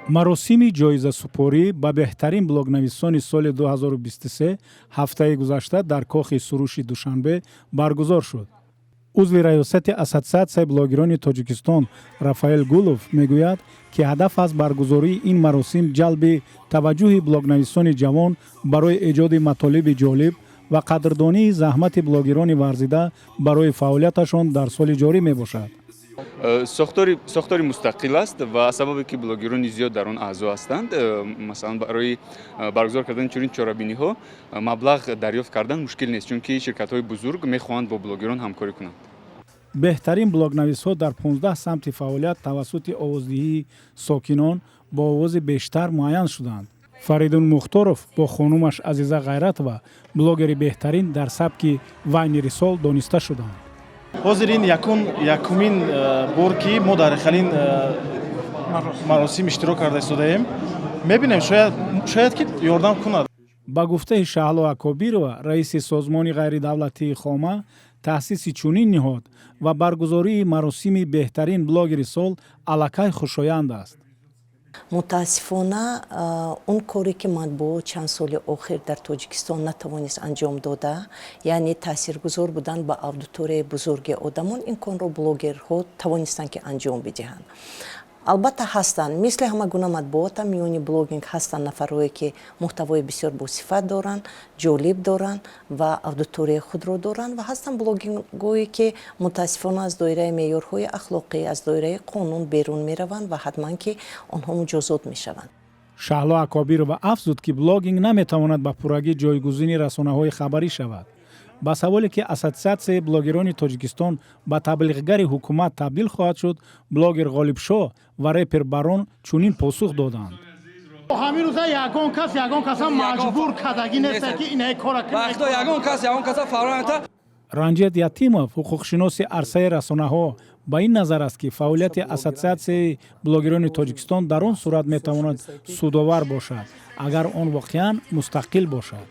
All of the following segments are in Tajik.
Маросими ҷоизасупорӣ ба беҳтарин блогнависони соли 2023 ҳафтаи гузашта дар Кохи Суруши Душанбе баргузор шуд. Узви раёсати Ассотсиатсияи блогерони Тоҷикистон Рафаэл Гулов мегӯяд, ки ҳадаф аз баргузории ин маросим ҷалби таваҷҷӯҳи блогнависони ҷавон барои эҷоди матолиби ҷолиб ва қадрдонии заҳмати блогерони варзида барои фаъолияташон дар соли ҷорӣ мебошад. Сохтори мустақил аст ва сабабе ки блогерони зиёд дар он аъзо ҳастанд, масалан, барои баргузор кардани чунин чорабиниҳо маблағ дарёфт кардан мушкил нест, чунки ширкатҳои бузург мехоҳанд бо блогерон ҳамкорӣ кунанд. Беҳтарин блогнависҳо дар 15 самти фаъолият тавассути овоздиҳии сокинон бо овози бештар муайян шуданд. Фаридун Мухторов бо хонумаш Азиза Ғайратова блогери беҳтарин дар сабки вайнери сол дониста шуданд. Ҳозир ин якумин бор, ки мо дар халин маросим иштирок карда истодаем. Мебинем, шояд ки ёрдам кунад. Ба гуфтаи Шаҳло Акобирова, раиси созмони ғайридавлатии «Хома», таъсиси чунин ниҳод ва баргузории маросими беҳтарин блогери сол аллакай хушоянд аст. Мутаассифона, он коре, ки матбуот чанд соли охир дар Тоҷикистон натавонист анҷом дода, яъне таъсиргузор будан ба аудиторияи бузурги одамон, ин корро блогерҳо тавонистанд, ки анҷом бидиҳанд. Албатта, ҳастанд, мисли ҳама гуна матбуота, миёни блогинг ҳастанд нафарҳое, ки муҳтавои бисёр босифат доранд, ҷолиб доранд ва аудиторияи худро доранд, ва ҳастанд блогингҳое, ки мутаассифона аз доираи меъёрҳои ахлоқӣ, аз доираи қонун берун мераванд ва ҳатман ки онҳо муҷозот мешаванд. Шаҳло Акобирова афзуд, ки блогинг наметавонад ба пуррагӣ ҷойгузини расонаҳои хабарӣ шавад. Ба саволе, ки Ассотсиатсияи блогерони Тоҷикистон ба таблиғгари ҳукумат табдил хоҳад шуд, блогер Ғолибшоҳ ва репер Барон чунин посух доданд: Ҳамин рӯза ягон кас ягон каса маҷбур кардагӣ неста, ки инаи кора. Ягон кас ягон каса фавран. Ранҷет Ятимов, ҳуқуқшиноси арсаи расонаҳо, ба ин назар аст, ки фаъолияти Ассотсиатсияи блогерони Тоҷикистон дар он сурат метавонад судовар бошад, агар он воқеан мустақил бошад.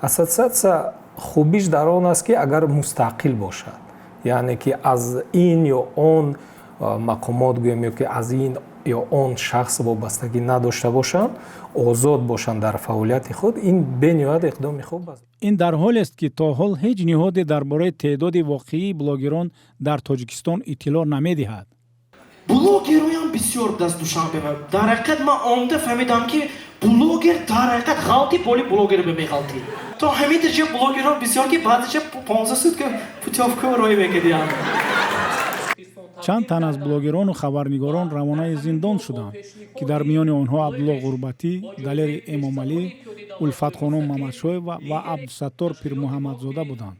Ассотсиатсия хубиш дар он аст, ки агар мустақил бошад, яъне ки аз ин ё он мақомот гӯем ё ки аз ин ё он шахс вобастагӣ надошта бошанд, озод бошанд дар фаъолияти худ, ин бениҳоят иқдоми хуб аст. Ин дар ҳолест, ки то ҳол ҳеҷ ниҳоде дар бораи теъдоди воқеии блогерон дар Тоҷикистон иттилоъ намедиҳад. Блогероям бисёр даст Душанбе. Дар ҳақиқат, ман омда фаҳмидам, ки блогер дар ҳақиқат ғалти боли блогер меғалти. То ҳамин дараҷа блогерон бисёр, ки баъзеша 15 сутка путёвка рой мекардиям. Чанд тан аз блогерону хабарнигорон равонаи зиндон шуданд, ки дар миёни онҳо Абдулло Ғурбатӣ, Далери Эмомалӣ, Улфатхонум Мамадшоева ва Абдусаттор Пирмуҳаммадзода буданд.